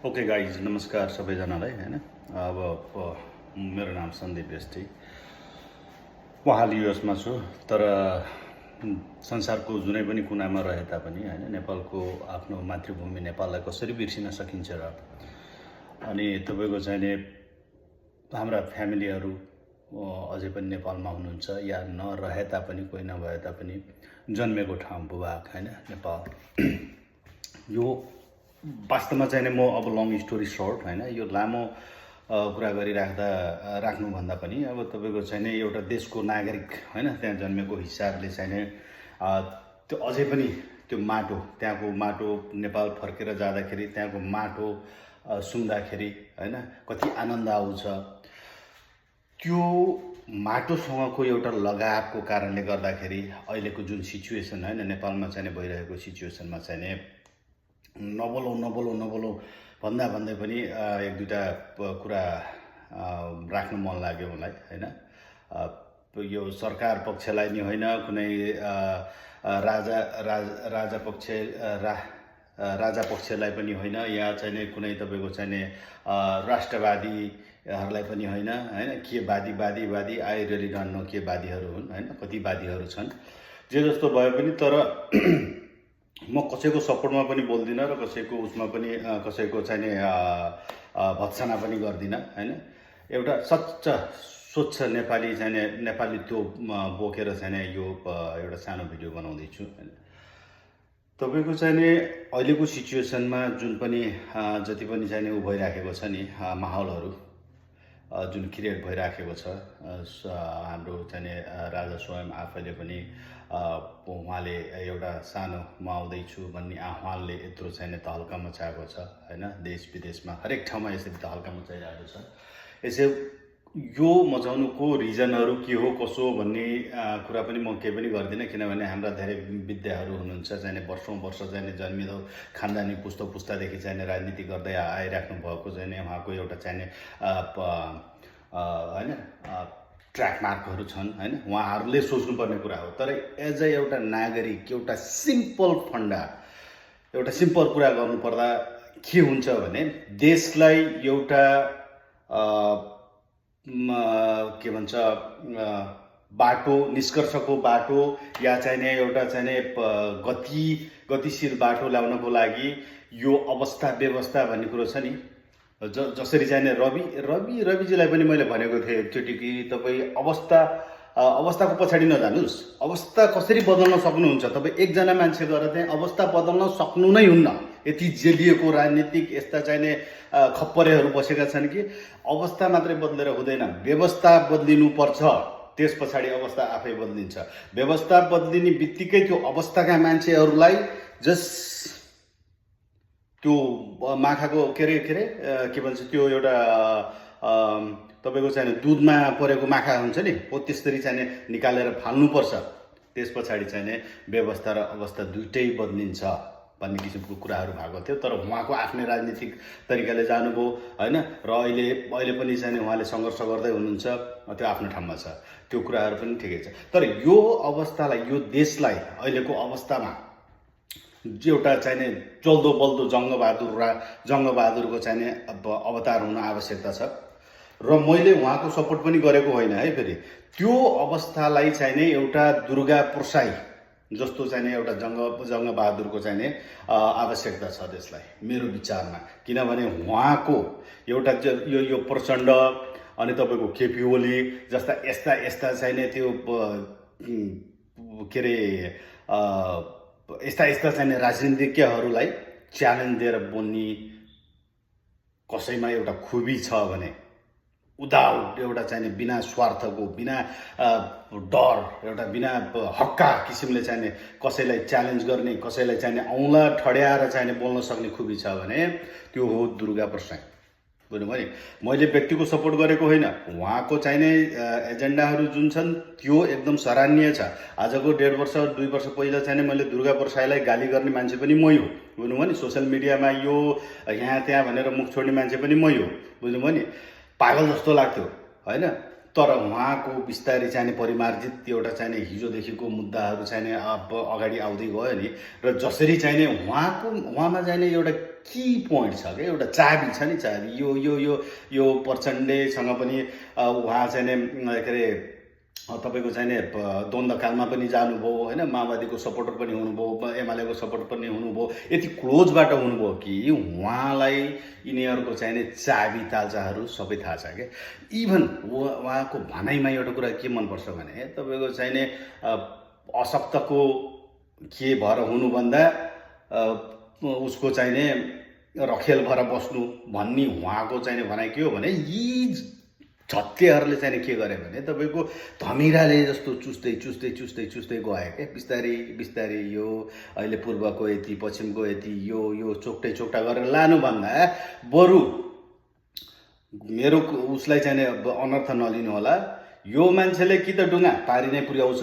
Okay guys नमस्कार सबैजनालाई हैन। अब मेरो नाम सन्दीप बेष्टी। म हाल युएसमा छु, तर संसारको जुनै पनि कुनामा रहे तापनि हैन नेपालको आफ्नो मातृभूमि नेपाललाई कसरी बिर्सिन सकिन्छ र अनि तपाईको चाहिँ नि हाम्रा फ्यामिलीहरू अझै पनि नेपालमा हुनुहुन्छ या नरहे तापनि कोही नभए तापनि जन्मेको ठाउँ भूभाग हैन नेपाल। यो वास्तवमा चाहिँ म अब लङ स्टोरी सर्ट हैन यो लामो कुरा राख्नुभन्दा पनि अब तपाईको चाहिँ नि एउटा देशको नागरिक हैन त्यहाँ जन्मेको हिसाबले चाहिँ नि त्यो अझै पनि त्यो माटो त्यहाँको माटो नेपाल फर्केर जाँदाखेरि त्यहाँको माटो सुन्दाखेरि हैन कति आनन्द आउँछ। त्यो माटोसँगको एउटा लगावको कारणले गर्दाखेरि अहिलेको जुन सिचुएसन हैन नेपालमा चाहिँ भइरहेको सिचुएसनमा चाहिँ नि नबोलौँ भन्दै पनि एक दुईटा कुरा राख्न मन लाग्यो मलाई हैन। यो सरकार पक्षलाई नि होइन कुनै राजा पक्षलाई पनि होइन या चाहिँ कुनै तपाईको चाहिँ राष्ट्रवादीहरूलाई पनि होइन हैन के वादी आई रियली डोन्ट नो के वादीहरू हुन् हैन कति वादीहरू छन् जे जस्तो भए पनि। तर म कसैको सपोर्टमा पनि बोल्दिनँ र कसैको उसमा पनि कसैको चाहिँ भत्सना पनि गर्दिनँ हैन। एउटा सच्चा स्वच्छ नेपाली त्यो बोकेर चाहिँ यो एउटा सानो भिडियो बनाउँदैछु हैन। तपाईको चाहिँ अहिलेको सिचुएसनमा जुन पनि जति पनि चाहिँ उ भइराखेको छ नि माहौलहरू जुन क्रिएट भइराखेको छ हाम्रो चाहिँ राजा स्वयं आफैले पनि उहाँले एउटा सानो म आउँदैछु भन्ने आह्वानले यत्रो चाहिँ तहल्का मचाएको छ हैन। देश विदेशमा हरेक ठाउँमा यसरी तहल्का मचाइरहेको छ। यसो यो मचाउनुको रिजनहरू के हो कसो भन्ने कुरा पनि म केही पनि गर्दिनँ, किनभने हाम्रा धेरै विद्याहरू हुनुहुन्छ चाहिँ वर्ष चाहिँ जन्मिँदो खानदानी पुस्तादेखि चाहिँ राजनीति गर्दै आइराख्नु भएको चाहिँ उहाँको एउटा चाहिँ हैन ट्र्याक मार्कहरू छन् हैन। उहाँहरूले सोच्नुपर्ने कुरा हो। तर एज अ एउटा नागरिक एउटा सिम्पल कुरा गर्नुपर्दा के हुन्छ भने देशलाई एउटा के भन्छ बाटो निष्कर्षको बाटो या चाहिँ एउटा चाहिँ गतिशील बाटो ल्याउनको लागि यो अवस्था व्यवस्था भन्ने कुरो छ नि। जसरी चाहिँ रविजीलाई पनि मैले भनेको थिएँ एकचोटि कि तपाईँ अवस्थाको पछाडि नजानुस्। अवस्था कसरी बदल्न सक्नुहुन्छ तपाईँ एकजना मान्छे गएर चाहिँ अवस्था बदल्न सक्नु नै हुन्न। यति जेलिएको राजनीतिक यस्ता चाहिँ खप्परेहरू बसेका छन् कि अवस्था मात्रै बदलेर हुँदैन, व्यवस्था बदलिनुपर्छ, त्यस पछाडि अवस्था आफै बदलिन्छ। व्यवस्था बदलिने बित्तिकै त्यो अवस्थाका मान्छेहरूलाई त्यो माखाको के भन्छ त्यो एउटा तपाईको चाहिँ दुधमा परेको माखा हुन्छ नि हो त्यसरी चाहिँ निकालेर फाल्नुपर्छ। त्यस पछाडि चाहिँ व्यवस्था र अवस्था दुइटै बदलिन्छ भन्ने किसिमको कुराहरू भएको थियो। तर उहाँको आफ्नै राजनीतिक तरिकाले जानुभयो हैन र अहिले पनि चाहिँ उहाँले सङ्घर्ष गर्दै हुनुहुन्छ, त्यो आफ्नो ठाउँमा छ, त्यो कुराहरू पनि ठिकै छ। तर यो अवस्थालाई यो देशलाई अहिलेको अवस्थामा एउटा चाहिँ चल्दो बल्दो जङ्गबहादुरको चाहिँ अवतार हुन आवश्यकता छ र मैले उहाँको सपोर्ट पनि गरेको होइन है। फेरि त्यो अवस्थालाई चाहिँ एउटा दुर्गा प्रसाई जस्तो चाहिँ एउटा जङ्गबहादुरको चाहिँ आवश्यकता छ देशलाई मेरो विचारमा। किनभने उहाँको एउटा यो प्रचण्ड अनि तपाईको केपी ओली जस्ता यस्ता चाहिँ त्यो के अरे यस्ता चाहिँ राजनीतिज्ञहरूलाई च्यालेन्ज दिएर बोल्ने कसैमा एउटा खुबी छ भने उदाउट एउटा चाहिँ बिना स्वार्थको बिना डर एउटा बिना हक्का किसिमले चाहिँ कसैलाई च्यालेन्ज गर्ने कसैलाई चाहिँ औँला ठड्याएर चाहिँ बोल्न सक्ने खुबी छ भने त्यो हो दुर्गा प्रसाई। बुझ्नुभयो नि। मैले व्यक्तिको सपोर्ट गरेको होइन, उहाँको चाहिने एजेन्डाहरू जुन छन् त्यो एकदम सराहनीय छ। आजको 1.5 वर्ष 2 वर्ष पहिला चाहिँ मैले दुर्गा प्रसाईलाई गाली गर्ने मान्छे पनि मै हो। बुझ्नुभयो नि। सोसियल मिडियामा यो यहाँ त्यहाँ भनेर मुख छोड्ने मान्छे पनि मै हो। बुझ्नुभयो नि। पागल जस्तो लाग्थ्यो हैन। तर उहाँको बिस्तारै चाहिँ परिमार्जित एउटा चाहिँ हिजोदेखिको मुद्दाहरू चाहिँ अब अगाडि आउँदै गयो नि, र जसरी चाहिँ उहाँमा चाहिँ एउटा की पोइन्ट छ क्या, एउटा चाबी छ नि, चाबी यो यो यो यो प्रचण्डसँग पनि उहाँ चाहिँ के अरे तपाईँको चाहिँ द्वन्द्वकालमा पनि जानुभयो होइन, माओवादीको सपोर्टर पनि हुनुभयो, एमालेको सपोर्टर पनि हुनुभयो, यति क्लोजबाट हुनुभयो कि उहाँलाई यिनीहरूको चाहिँ चाबी ताल्चाहरू सबै थाहा छ क्या। इभन उहाँको भनाइमा एउटा कुरा के मनपर्छ भने तपाईँको चाहिँ अशक्तको के भएर हुनुभन्दा उसको चाहिँ रखेल भएर बस्नु भन्ने उहाँको चाहिँ भनाइ के हो भने यी छत्तेहरूले चाहिँ के गरे भने तपाईँको धमिराले जस्तो चुस्दै चुस्दै चुस्दै चुस्दै गयो क्या, बिस्तारै बिस्तारै यो अहिले पूर्वको यति पश्चिमको यति यो यो चोक्टै चोक्टा गरेर लानुभन्दा बरु मेरो उसलाई चाहिँ अनर्थ नलिनु होला, यो मान्छेले कि त डुङ्गा पारी नै पुर्याउँछ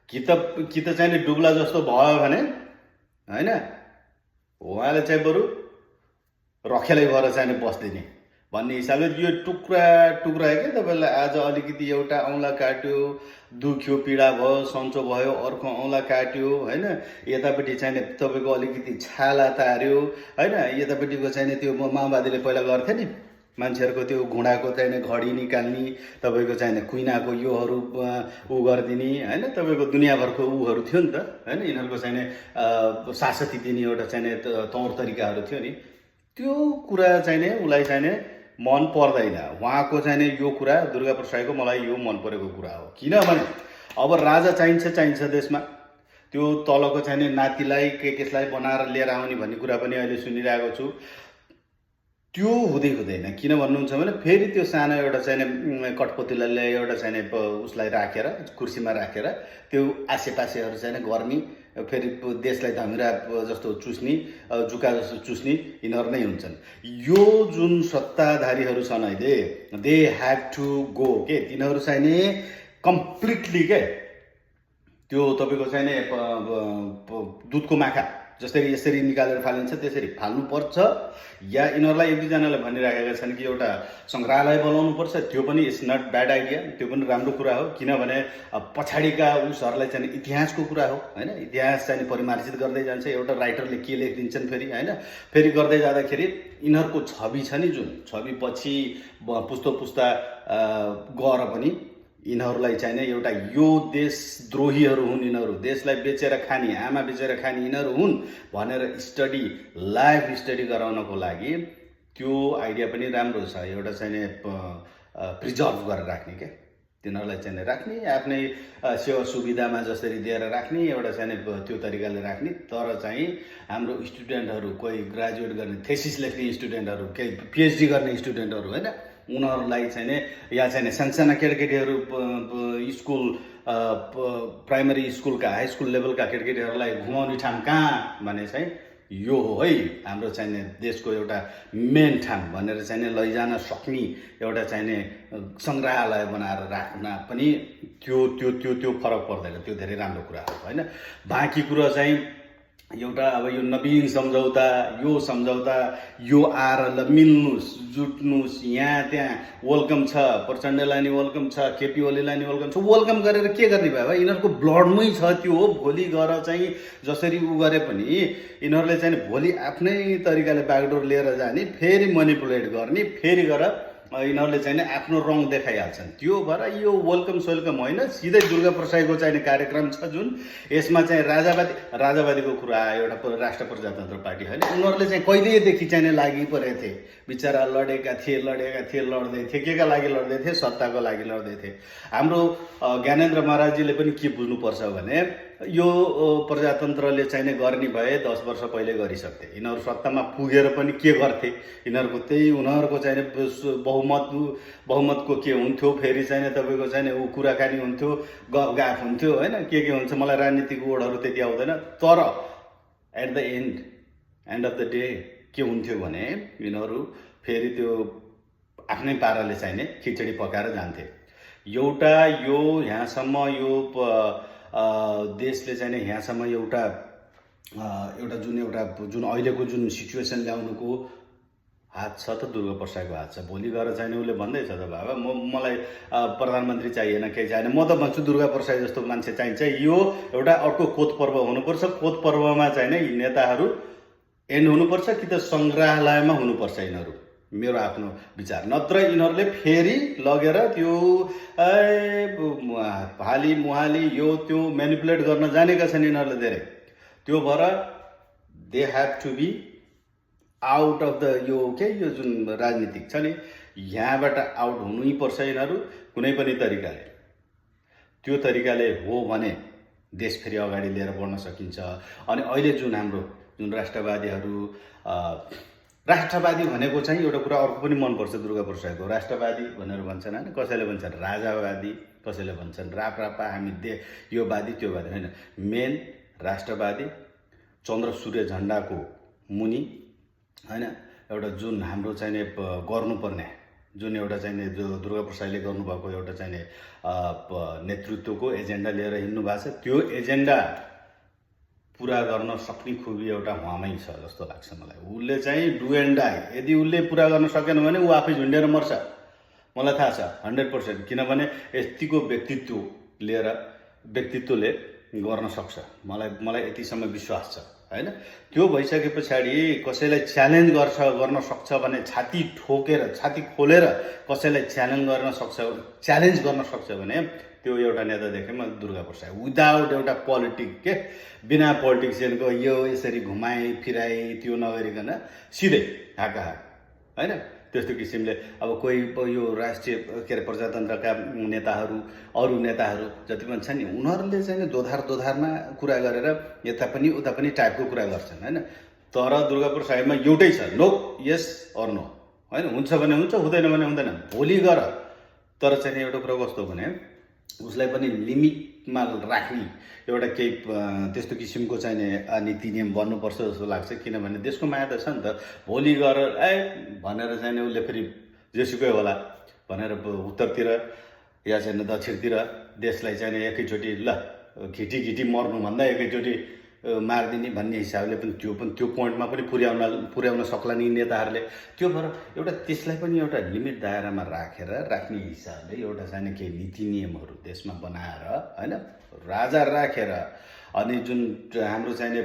कि त चाहिँ डुब्ला जस्तो भयो भने होइन, उहाँले चाहिँ बरु रखेलै भएर चाहिँ बस्दिने भन्ने हिसाबले यो टुक्रा टुक्रा क्या तपाईँलाई। आज अलिकति एउटा औँला काट्यो, दुख्यो, पीडा भयो, सन्चो भयो, अर्को औँला काट्यो होइन, यतापट्टि चाहिँ तपाईँको अलिकति छाला तार्यो होइन, यतापट्टिको चाहिँ त्यो माओवादीले पहिला गर्थे नि, मान्छेहरूको त्यो घुँडाको चाहिँ घडी निकाल्ने, तपाईँको चाहिँ कुइनाको योहरू ऊ गरिदिने होइन, तपाईँको दुनियाँभरको ऊहरू थियो नि त होइन, यिनीहरूको चाहिँ सासती दिने एउटा चाहिँ तौर तरिकाहरू थियो नि, त्यो कुरा चाहिँ उसलाई चाहिँ मन पर्दैन। उहाँको चाहिँ यो कुरा दुर्गाप्रसाईको मलाई यो मन परेको कुरा हो, किनभने अब राजा चाहिन्छ देशमा, त्यो तलको चाहिँ नातिलाई केसलाई बनाएर लिएर आउने भन्ने कुरा पनि अहिले सुनिरहेको छु। त्यो हुँदैन, किन भन्नुहुन्छ भने फेरि त्यो सानो एउटा चाहिँ कठपुतलीलाई एउटा चाहिँ उसलाई राखेर कुर्सीमा राखेर त्यो आसेपासेहरू चाहिँ गर्ने, फेरि देशलाई धमिरा जस्तो चुस्ने, जुका जस्तो चुस्ने यिनीहरू नै हुन्छन्। यो जुन सत्ताधारीहरू छन् अहिले, दे ह्याभ टु गो के, तिनीहरू चाहिँ कम्प्लिटली के त्यो तपाईँको चाहिँ दुधको माखा जसरी यसरी निकालेर फालिन्छ त्यसरी फाल्नुपर्छ, या यिनीहरूलाई एक दुईजनाले भनिराखेका छन् कि एउटा सङ्ग्रहालय बनाउनुपर्छ, त्यो पनि इट्स नट ब्याड आइडिया, त्यो पनि राम्रो कुरा हो, किनभने पछाडिका उसहरूलाई चाहिँ इतिहासको कुरा हो होइन, इतिहास चाहिँ परिमार्जित गर्दै जान्छ, एउटा राइटरले के लेखिदिन्छन् फेरि होइन, फेरि गर्दै जाँदाखेरि यिनीहरूको छवि छ नि, जुन छवि पछि पुस्ता पुस्ता गएर पनि यिनीहरूलाई चाहिँ एउटा यो देशद्रोहीहरू हुन्, यिनीहरू देशलाई बेचेर खाने, आमा बेचेर खाने यिनीहरू हुन् भनेर स्टडी, लाइफ स्टडी गराउनको लागि त्यो आइडिया पनि राम्रो छ, एउटा चाहिँ प्रिजर्भ गरेर राख्ने क्या, तिनीहरूलाई चाहिँ राख्ने, आफ्नै सेवा सुविधामा जसरी दिएर राख्ने, एउटा चाहिँ त्यो तरिकाले राख्ने। तर चाहिँ हाम्रो स्टुडेन्टहरू, कोही ग्रेजुएट गर्ने थेसिस लेख्ने स्टुडेन्टहरू, केही पिएचडी गर्ने स्टुडेन्टहरू होइन, उनीहरूलाई चाहिँ या चाहिँ सानसाना केटाकेटीहरू स्कुल प्राइमरी स्कुलका हाई स्कुल लेभलका केटाकेटीहरूलाई घुमाउने ठाउँ कहाँ भने चाहिँ यो हो है हाम्रो चाहिँ देशको एउटा मेन ठाउँ भनेर चाहिँ लैजान सक्ने एउटा चाहिँ सङ्ग्रहालय बनाएर राख्न पनि त्यो त्यो त्यो त्यो फरक पर्दैन, त्यो धेरै राम्रो कुरा हो होइन। बाँकी कुरा चाहिँ एउटा अब यो नवीन सम्झौता, यो सम्झौता यो आएर ल मिल्नुस् जुट्नुस्, यहाँ त्यहाँ वेलकम छ, प्रचण्डलाई नि वेलकम छ, केपी ओलीलाई नि वेलकम छ, वेलकम गरेर के गर्ने भयो भाइ, यिनीहरूको ब्लडमै छ त्यो हो। भोलि गएर चाहिँ जसरी उ गरे पनि यिनीहरूले चाहिँ भोलि आफ्नै तरिकाले बागडोर लिएर जाने, फेरि म्यानिपुलेट गर्ने, फेरि गएर यिनीहरूले चाहिँ आफ्नो रङ देखाइहाल्छन्। त्यो भएर यो वेलकम सोलकम होइन, सिधै दुर्गाप्रसाईको चाहिँ कार्यक्रम छ जुन, यसमा चाहिँ राजावादीको कुरा आयो, एउटा राष्ट्र प्रजातन्त्र पार्टी होइन, उनीहरूले चाहिँ कहिलेदेखि चाहिँ लागि परेको थिए, बिचरा लडेका थिए लड्दै थिए, के का लागि लड्दै थिए, सत्ताको लागि लड्दै थिए। हाम्रो ज्ञानेन्द्र महाराजजीले पनि के बुझ्नुपर्छ भने यो प्रजातन्त्रले चाहिँ गर्ने भए 10 वर्ष पहिले गरिसक्थे, यिनीहरू सत्तामा पुगेर पनि के गर्थे, यिनीहरूको त्यही उनीहरूको चाहिँ बहुमतको के हुन्थ्यो, फेरि चाहिँ तपाईँको चाहिँ ऊ कुराकानी हुन्थ्यो, गफगाफ हुन्थ्यो होइन, के हुन्छ, मलाई राजनीतिक वर्डहरू त्यति आउँदैन। तर at the end of the day के हुन्थ्यो भने यिनीहरू फेरि त्यो आफ्नै पाराले चाहिँ खिचडी पकाएर जान्थे। एउटा यो यहाँसम्म यो देशले चाहिँ यहाँसम्म एउटा जुन अहिलेको जुन सिचुएसन ल्याउनुको हात छ त दुर्गाप्रसादको हात छ। भोलि गएर चाहिँ उसले भन्दैछ त बाबा मलाई प्रधानमन्त्री चाहिएन, केही चाहिएन, म त भन्छु दुर्गाप्रसाद जस्तो मान्छे चाहिन्छ। यो एउटा अर्को कोत पर्व हुनुपर्छ। कोत पर्वमा चाहिँ नि नेताहरू एन्ड हुनुपर्छ कि त सङ्ग्रहालयमा हुनुपर्छ यिनीहरू, मेरो आफ्नो विचार। नत्र यिनीहरूले फेरि लगेर त्यो भाली मुहाली यो त्यो मेनिपुलेट गर्न जानेका छन् यिनीहरूले धेरै। त्यो भएर they have to be out of the यो जुन राजनीतिक छ नि, यहाँबाट आउट हुनै पर्छ यिनीहरू कुनै पनि तरिकाले। त्यो तरिकाले हो भने देश फेरि अगाडि लिएर बढ्न सकिन्छ। अनि अहिले जुन हाम्रो जुन राष्ट्रवादी भनेको चाहिँ एउटा कुरा अर्को पनि मनपर्छ दुर्गाप्रसादको। राष्ट्रवादी भनेर भन्छन् होइन, कसैले भन्छन् राजावादी, कसैले भन्छन् रापरापा, हामी यो वादी त्यो वादी होइन। मेन राष्ट्रवादी चन्द्र सूर्य झन्डाको मुनि होइन, एउटा जुन हाम्रो चाहिँ गर्नुपर्ने जुन एउटा चाहिँ जो दुर्गाप्रसादले गर्नुभएको एउटा चाहिँ नेतृत्वको एजेन्डा लिएर हिँड्नु भएको छ, त्यो एजेन्डा पुरा गर्न सक्ने खुबी एउटा उहाँमै छ जस्तो लाग्छ मलाई। उसले चाहिँ डु एन्ड डाई, यदि उसले पुरा गर्न सकेन भने ऊ आफै झुन्डेर मर्छ, मलाई थाहा छ 100%। किनभने यतिको व्यक्तित्वले गर्न सक्छ, मलाई यतिसम्म विश्वास छ होइन। त्यो भइसके पछाडि कसैलाई च्यालेन्ज गर्न सक्छ भने छाती खोलेर कसैलाई च्यालेन्ज गर्न सक्छ भने त्यो एउटा नेता देखेँ म दुर्गाप्रसाद। विदाउट एउटा बिना पोलिटिसियनको यो यसरी घुमाए फिराए त्यो नगरिकन सिधै हाका होइन। त्यस्तो किसिमले अब कोही यो राष्ट्रिय प्रजातन्त्रका नेताहरू, अरू नेताहरू जति पनि छन् नि, उनीहरूले चाहिँ दोधारमा कुरा गरेर यता पनि उता पनि टाइपको कुरा गर्छन् होइन। तर दुर्गाप्रसादमा एउटै छ, नो, यस अर नो होइन। हुन्छ भने हुन्छ, हुँदैन भने हुँदैन, भोलि गर। तर चाहिँ एउटा कुरा कस्तो भने उसलाई पनि लिमिटमा राख्ने एउटा केही त्यस्तो किसिमको चाहिँ नीति नियम बन्नुपर्छ जस्तो लाग्छ। किनभने देशको माया त छ नि त। भोलि गएर भनेर चाहिँ उसले फेरि जेसुकै होला भनेर उत्तरतिर या चाहिँ दक्षिणतिर देशलाई चाहिँ एकैचोटि ल घिटी मर्नुभन्दा एकैचोटि मारिदिने भन्ने हिसाबले पनि त्यो पोइन्टमा पनि पुर्याउन सक्ला नि नेताहरूले। त्यो भएर एउटा त्यसलाई पनि एउटा लिमिट दायरामा राख्ने हिसाबले एउटा चाहिँ केही नीति नियमहरू देशमा बनाएर होइन, राजा राखेर। अनि जुन हाम्रो चाहिँ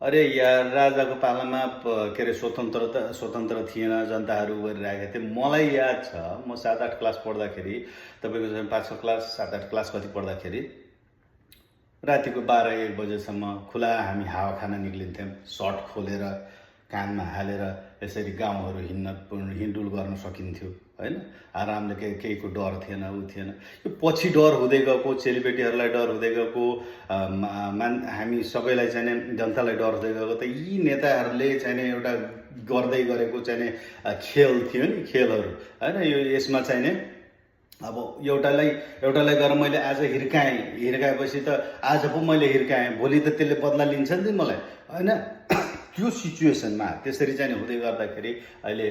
अरे यार राजाको पालामा के अरे स्वतन्त्र थिएन, जनताहरू गरिरहेका थिए। मलाई याद छ म 7-8 क्लास पढ्दाखेरि, तपाईँको 5-6 क्लास 7-8 क्लास कति पढ्दाखेरि रातिको 12-1 बजेसम्म खुला हामी हावा खान निक्लिन्थ्यौँ। सर्ट खोलेर कानमा हालेर यसरी गाउँहरू हिँडडुल गर्न सकिन्थ्यो होइन। आरामले केहीको डर थिएन, थिएन। यो पछि डर हुँदै गएको, चेलीबेटीहरूलाई डर हुँदै गएको, हामी सबैलाई चाहिँ जनतालाई डर हुँदै गएको। त यी नेताहरूले चाहिँ एउटा गर्दै गरेको चाहिँ खेल थियो नि, खेलहरू होइन। यसमा चाहिँ अब एउटालाई गएर मैले आज हिर्काएपछि त आज पो मैले हिर्काएँ, भोलि त त्यसले बदला लिन्छ नि मलाई होइन। त्यो सिचुएसनमा त्यसरी चाहिँ हुँदै गर्दाखेरि अहिले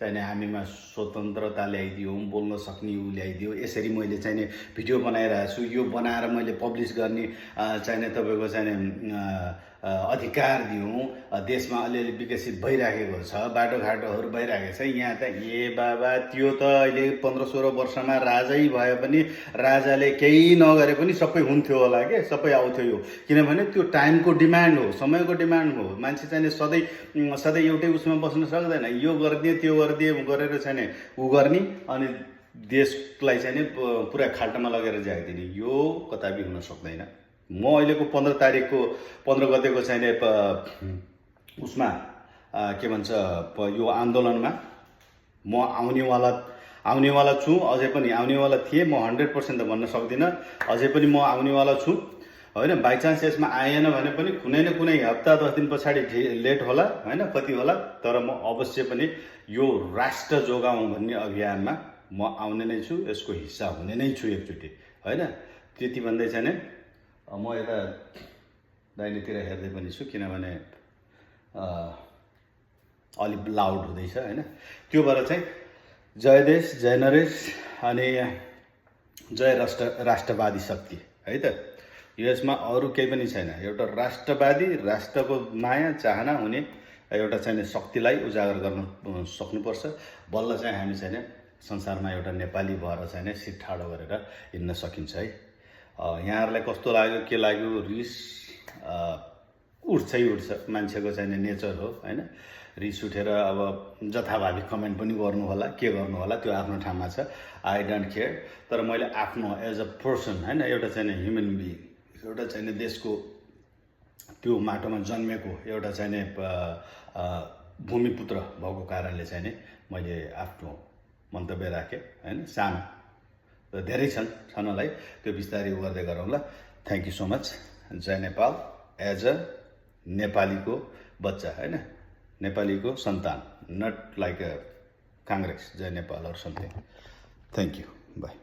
चाहिँ हामीमा स्वतन्त्रता ल्याइदियो, बोल्न सक्ने ल्याइदियो। यसरी मैले चाहिँ भिडियो बनाइरहेको छु, यो बनाएर मैले पब्लिस गर्ने चाहिँ तपाईँको चाहिँ अधिकार दिउँ। देशमा अलिअलि विकसित भइराखेको छ, बाटोघाटोहरू भइरहेको छ। यहाँ त बाबा त्यो त अहिले 15-16 वर्षमा राजै भए पनि राजाले केही नगरे पनि सबै हुन्थ्यो होला के, सबै आउँथ्यो यो। किनभने त्यो टाइमको डिमान्ड हो, समयको डिमान्ड हो। मान्छे चाहिँ सधैँ एउटै उसमा बस्न सक्दैन। यो गरिदिए त्यो गरिदिए गरेर चाहिँ ऊ गर्ने अनि देशलाई चाहिँ पुरा खाल्टामा लगेर जाइदिने, यो कदापि हुन सक्दैन। म अहिलेको 15 गतेको चाहिँ उसमा के भन्छ यो आन्दोलनमा म आउनेवाला छु। अझै पनि आउनेवाला थिएँ म, 100% त भन्न सक्दिनँ। अझै पनि म आउनेवाला छु होइन। बाइचान्स यसमा आएन भने पनि कुनै न कुनै हप्ता 10 दिन पछाडि लेट होला होइन, कति होला, तर म अवश्य पनि यो राष्ट्र जोगाउँ भन्ने अभियानमा म आउने नै छु, यसको हिस्सा हुने नै छु एकचोटि होइन। त्यति भन्दै चाहिँ म यता दाहिनेतिर हेर्दै पनि छु, किनभने अलिक लाउड हुँदैछ होइन। त्यो भएर चाहिँ जय देश, जय नरेश अनि जय राष्ट्रवादी शक्ति है त। यसमा अरू केही पनि छैन, एउटा राष्ट्रवादी, राष्ट्रको माया चाहना हुने एउटा चाहिँ शक्तिलाई उजागर गर्न सक्नुपर्छ। बल्ल चाहिँ हामी चाहिँ संसारमा एउटा नेपाली भएर चाहिँ सिट ठाडो गरेर हिँड्न सकिन्छ है। यहाँहरूलाई कस्तो लाग्यो, के लाग्यो? रिस उठ्छ मान्छेको चाहिँ नेचर हो हैन। रिस उठेर अब जथाभावी कमेन्ट पनि गर्नु होला, के गर्नु होला त्यो आफ्नो ठाउँमा छ। I don't care. तर मैले आफ्नो एज अ पर्सन हैन, एउटा चाहिँ ह्युमन बिइङ, एउटा चाहिँ देशको त्यो माटोमा जन्मेको एउटा चाहिँ भूमिपुत्र भएको कारणले चाहिँ मैले आफ्नो मन्तव्य राखेँ हैन। सानो र धेरै छनलाई त्यो बिस्तारै गर्दै गरौँला। Thank you so much. जय नेपाल। एज अ नेपालीको बच्चा हैन, नेपालीको सन्तान, नट लाइक अ काङ्ग्रेस। जय नेपाल और समथिङ। Thank you. बाई।